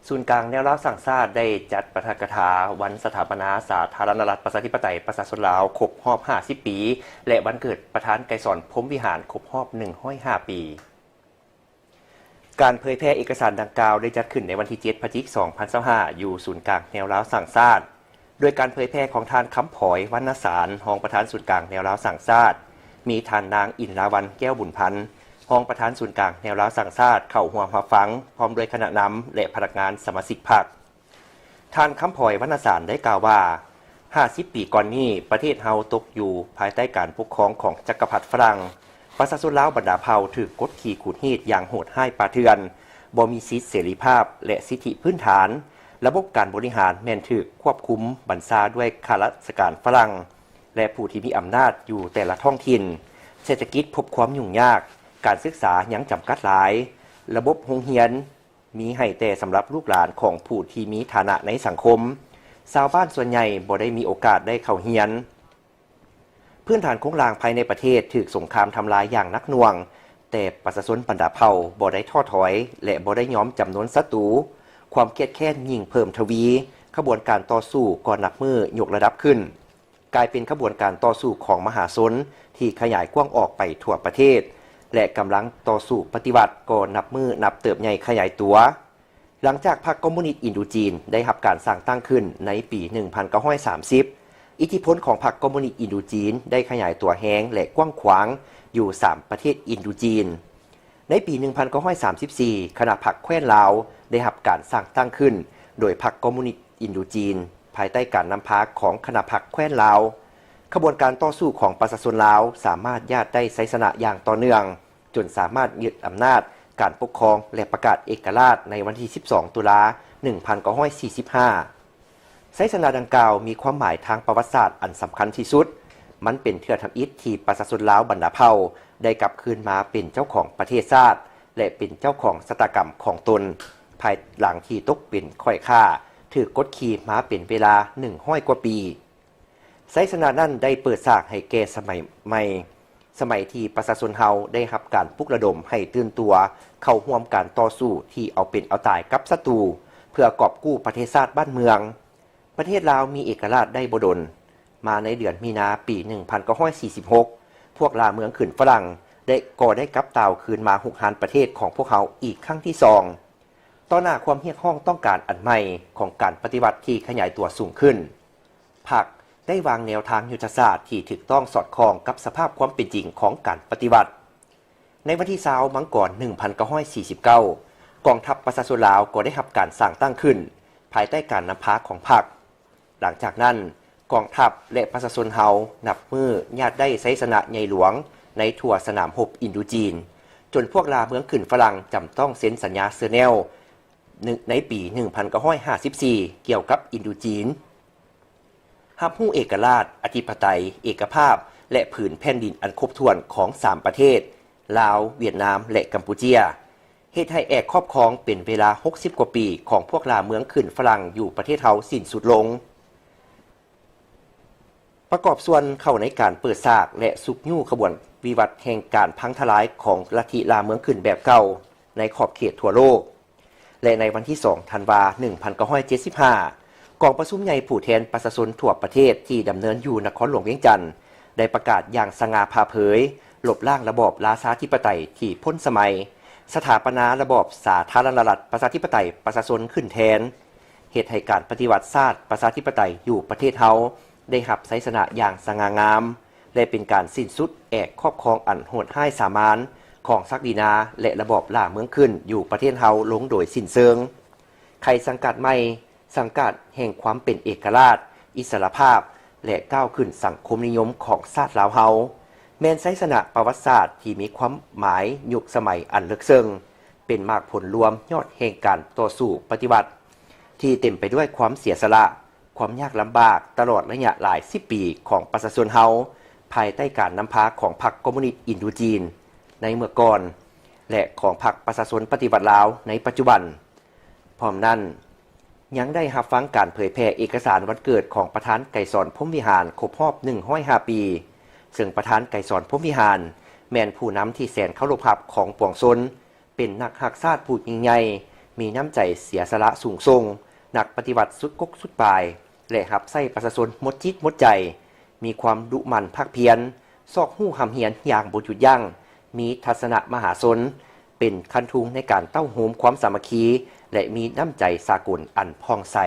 ສູນກາງແນວລາວສ້າງຊາດ ໄດ້ຈັດປາຖະກະຖາວັນສະຖາປະນາສາທາລະນະລັດ ປະຊາທິປະໄຕ ປະຊາຊົນລາວ ຄົບຮອບຫ້າສິບປີ ແລະ ວັນເກີດປະທານໄກສອນ ພົມວິຫານ ຄົບຮອບໜຶ່ງຮ້ອຍຫ້າປີ. ການເຜີຍແຜ່ເອກະສານດັ່ງກ່າວ ໄດ້ຈັດຂຶ້ນໃນວັນທີເຈັດ ພະຈິກ ສອງພັນຊາວຫ້າ ຢູ່ສູນກາງແນວລາວສ້າງຊາດ ໂດຍການເຜີຍແຜ່ຂອງທ່ານ ຄຳຜອຍ ວັນນະສານ ຮອງປະທານສູນກາງແນວລາວສ້າງຊາດ, ມີທ່ານນາງ ອິນລາວັນ ແກ້ວບຸນພັນ ຮອງປະທານສູນກາງແນວລາວສ້າງຊາດ ເຂົ້າຮ່ວມຮັບຟັງ ພ້ອມດ້ວຍຄະນະນຳ ແລະ ພະນັກງານສະມາຊິກພັກ. ທ່ານ ຄຳຜອຍ ວັນນະສານ ໄດ້ກ່າວວ່າ, ຫ້າສິບປີກ່ອນນີ້ ປະເທດເຮົາຕົກຢູ່ພາຍໃຕ້ການປົກຄອງຂອງຈັກກະພັດຝຣັ່ງ. ປະຊາຊົນລາວບັນດາເຜົ່າຖືກກົດຂີ່ຂູດຮີດຢ່າງໂຫດຮ້າຍປ່າເຖື່ອນ, ບໍ່ມີສິດເສລີພາບ ແລະ ສິດທິພື້ນຖານ. ລະບົບການບໍລິຫານແມ່ນຖືກຄວບຄຸມບັນຊາດ້ວຍຂ້າລາຊະການຝຣັ່ງ ແລະ ຜູ້ທີ່ມີອຳນາດຢູ່ແຕ່ລະທ້ອງຖິ່ນ. ເສດຖະກິດພົບຄວາມຫຍຸ້ງຍາກ, ການສຶກສາຍັງຈຳກັດຫຼາຍ, ລະບົບໂຮງຮຽນ ມີໃຫ້ແຕ່ສຳລັບລູກຫຼານຂອງຜູ້ທີ່ມີຖານະໃນສັງຄົມ. ຊາວບ້ານສ່ວນໃຫຍ່ບໍ່ໄດ້ມີໂອກາດໄດ້ເຂົ້າຮຽນ. ພື້ນຖານໂຄງລ່າງພາຍໃນປະເທດຖືກສົງຄາມທຳລາຍຢ່າງໜັກໜ່ວງ, ແຕ່ປະຊາຊົນບັນດາເຜົ່າບໍ່ໄດ້ທໍ້ຖອຍ ແລະ ບໍ່ໄດ້ຍອມຈຳນົນສັດຕູ. ຄວາມຄຽດແຄ້ນຍິ່ງເພີ່ມທະວີ, ຂະບວນການຕໍ່ສູ້ກໍນັບມື້ຍົກລະດັບຂຶ້ນ. ກາຍເປັນຂະບວນການຕໍ່ສູ້ຂອງມະຫາຊົນທີ່ຂະຫຍາຍກວ້າງອອກໄປທົ່ວປະເທດ ແລະ ກຳລັງຕໍ່ສູ້ປະຕິວັດກໍນັບມື້ນັບເຕີບໃຫຍ່ຂະຫຍາຍຕົວ. ຫຼັງຈາກພັກຄອມມູນິດອິນໂດຈີນໄດ້ຮັບການສ້າງຕັ້ງຂຶ້ນໃນປີໜຶ່ງພັນເກົ້າຮ້ອຍສາມສິບ, ອິດທິພົນຂອງພັກຄອມມູນິດອິນໂດຈີນໄດ້ຂະຫຍາຍຕົວແຮງ ແລະ ກວ້າງຂວາງຢູ່ສາມປະເທດອິນໂດຈີນ. ໃນປີໜຶ່ງພັນເກົ້າຮ້ອຍສາມສິບສີ່ ຄະນະພັກແຄວ້ນລາວໄດ້ຮັບການສ້າງຕັ້ງຂຶ້ນໂດຍພັກຄອມມູນິດອິນໂດຈີນ ພາຍໃຕ້ການນຳພາຂອງຄະນະພັກແຄວ້ນລາວ. ຂະບວນການຕໍ່ສູ້ຂອງປະຊາຊົນລາວສາມາດຍາດໄດ້ໄຊຊະນະຢ່າງຕໍ່ເນື່ອງ, ຈົນສາມາດຍຶດອຳນາດການປົກຄອງ ແລະ ປະກາດເອກະລາດໃນວັນທີສິບສອງ ຕຸລາ ໜຶ່ງພັນເກົ້າຮ້ອຍສີ່ສິບຫ້າ. ໄຊຊະນະດັ່ງກ່າວມີຄວາມໝາຍທາງປະຫວັດສາດອັນສຳຄັນທີ່ສຸດ. ມັນເປັນເທື່ອທຳອິດທີ່ປະຊາຊົນລາວບັນດາເຜົ່າໄດ້ກັບຄືນມາເປັນເຈົ້າຂອງປະເທດຊາດ ແລະ ເປັນເຈົ້າຂອງຊະຕາກຳຂອງຕົນ, ພາຍຫຼັງທີ່ຕົກເປັນຂ້ອຍຂ້າ, ຖືກກົດຂີ່ມາເປັນເວລາໜຶ່ງຮ້ອຍກວ່າປີ. ໄຊຊະນະນັ້ນໄດ້ເປີດສາກໃຫ້ແກ່ສະໄໝໃໝ່, ສະໄໝທີ່ປະຊາຊົນເຮົາໄດ້ຮັບການປຸກລະດົມໃຫ້ຕື່ນຕົວເຂົ້າຮ່ວມການຕໍ່ສູ້ທີ່ເອົາເປັນເອົາຕາຍກັບສັດຕູ ເພື່ອກອບກູ້ປະເທດຊາດບ້ານເມືອງ. ປະເທດລາວມີເອກະລາດໄດ້ບໍ່ດົນ, ມາໃນເດືອນມີນາປີໜຶ່ງພັນເກົ້າຮ້ອຍສີ່ສິບຫົກ ພວກລ່າເມືອງຂຶ້ນຝຣັ່ງໄດ້ ກໍໄດ້ກັບຕ່າວຄືນມາຮຸກຮານປະເທດຂອງພວກເຮົາອີກຄັ້ງທີສອງ. ຕໍ່ໜ້າຄວາມຮຽກຮ້ອງຕ້ອງການອັນໃໝ່ຂອງການປະຕິວັດທີ່ຂະຫຍາຍຕົວສູງຂຶ້ນ, ພັກໄດ້ວາງແນວທາງຍຸດທະສາດທີ່ຖືກຕ້ອງສອດຄ່ອງກັບສະພາບຄວາມເປັນຈິງຂອງການປະຕິວັດ. ໃນວັນທີຊາວ ມັງກອນ ໜຶ່ງພັນເກົ້າຮ້ອຍສີ່ສິບເກົ້າ ກອງທັບປະຊາຊົນລາວກໍໄດ້ຮັບການສ້າງຕັ້ງຂຶ້ນ ພາຍໃຕ້ການນຳພາຂອງພັກ. ຫຼັງຈາກນັ້ນ, ກອງທັບ ແລະ ປະຊາຊົນເຮົານັບມື້ຍາດໄດ້ໄຊຊະນະໃຫຍ່ຫຼວງໃນທົ່ວສະໜາມຮົບອິນໂດຈີນ, ຈົນພວກລ່າເມືອງຂຶ້ນຝຣັ່ງຈຳຕ້ອງເຊັນສັນຍາເຊີແນວ ໃນປີໜຶ່ງພັນເກົ້າຮ້ອຍຫ້າສິບສີ່ ກ່ຽວກັບອິນໂດຈີນ. ຮັບຮູ້ເອກະລາດ, ອະທິປະໄຕ, ເອກະພາບ ແລະ ຜືນແຜ່ນດິນອັນຄົບຖ້ວນຂອງສາມປະເທດ, ລາວ, ຫວຽດນາມ ແລະ ກຳປູເຈຍ, ເຮັດໃຫ້ແອກຄອບຄອງເປັນເວລາຫົກສິບກວ່າປີຂອງພວກລ່າເມືອງຂຶ້ນຝຣັ່ງຢູ່ປະເທດເຮົາສິ້ນສຸດລົງ. ປະກອບສ່ວນເຂົ້າໃນການເປີດສາກ ແລະ ຊຸກຍູ້ຂະບວນວິວັດແຫ່ງການພັງທະລາຍຂອງລັດທິລ່າເມືອງຂຶ້ນແບບເກົ່າໃນຂອບເຂດທົ່ວໂລກ. ແລະ ໃນວັນທີສອງ ທັນວາ ໜຶ່ງພັນເກົ້າຮ້ອຍເຈັດສິບຫ້າ ກອງປະຊຸມໃຫຍ່ຜູ້ແທນປະຊາຊົນທົ່ວປະເທດທີ່ດຳເນີນຢູ່ນະຄອນຫຼວງວຽງຈັນ ໄດ້ປະກາດຢ່າງສະຫງ່າຜ່າເຜີຍ ລົບລ້າງລະບອບລາຊາທິປະໄຕທີ່ພົ້ນສະໄໝ, ສະຖາປະນາລະບອບສາທາລະນະລັດປະຊາທິປະໄຕປະຊາຊົນຂຶ້ນແທນ, ເຮັດໃຫ້ການປະຕິວັດຊາດປະຊາທິປະໄຕຢູ່ປະເທດເຮົາໄດ້ຮັບໄຊຊະນະຢ່າງສະຫງ່າງາມ ແລະ ເປັນການສິ້ນສຸດແອກຄອບຄອງອັນໂຫດຮ້າຍສາມານຂອງສັກດິນາ ແລະ ລະບອບລ່າເມືອງຂຶ້ນຢູ່ປະເທດເຮົາລົງໂດຍສິ້ນເຊີງ. ໄຂສັງກັດໃໝ່, ສັງກັດແຫ່ງຄວາມເປັນເອກະລາດ, ອິດສະຫຼະພາບ ແລະ ກ້າວຂຶ້ນສັງຄົມນິຍົມຂອງຊາດລາວເຮົາ, ແມ່ນໄຊຊະນະປະຫວັດສາດທີ່ມີຄວາມໝາຍຍຸກສະໄໝອັນເລິກເຊິ່ງ, ເປັນໝາກຜົນລວມຍອດແຫ່ງການຕໍ່ສູ້ປະຕິວັດ ທີ່ເຕັມໄປດ້ວຍຄວາມເສຍສະຫຼະ, ຄວາມຍາກລຳບາກຕະຫຼອດໄລຍະຫຼາຍສິບປີຂອງປະຊາຊົນເຮົາ, ພາຍໃຕ້ການນຳພາຂອງພັກຄອມມູນິດອິນໂດຈີນໃນເມື່ອກ່ອນ ແລະ ຂອງພັກປະຊາຊົນປະຕິວັດລາວໃນປັດຈຸບັນ. ພ້ອມນັ້ນ, ຍັງໄດ້ຮັບຟັງການເຜີຍແຜ່ເອກະສານວັນເກີດຂອງປະທານໄກສອນ ພົມວິຫານ ຄົບຮອບໜຶ່ງຮ້ອຍຫ້າປີ, ເຊິ່ງປະທານໄກສອນ ພົມວິຫານ ແມ່ນຜູ້ນຳທີ່ແສນເຄົາລົບຮັບຂອງປວງຊົນ, ເປັນນັກຮັກຊາດຜູ້ຍິ່ງໃຫຍ່, ມີນ້ຳໃຈເສຍສະຫຼະສູງສົ່ງ, ນັກປະຕິວັດສຸດກົກສຸດປາຍ ແລະ ຮັບໃຊ້ປະຊາຊົນໝົດຈິດໝົດໃຈ, ມີຄວາມດຸໝັ່ນພາກພຽນ, ຊອກຮູ້ຮ່ຳຮຽນຢ່າງບໍ່ຢຸດຢັ້ງ, ມີທັດສະນະມະຫາຊົນ, ເປັນຄັນທຸງໃນການເຕົ້າໂຮມຄວາມສາມັກຄີ ແລະ ມີນ້ຳໃຈສາກົນອັນຜ່ອງໃສ.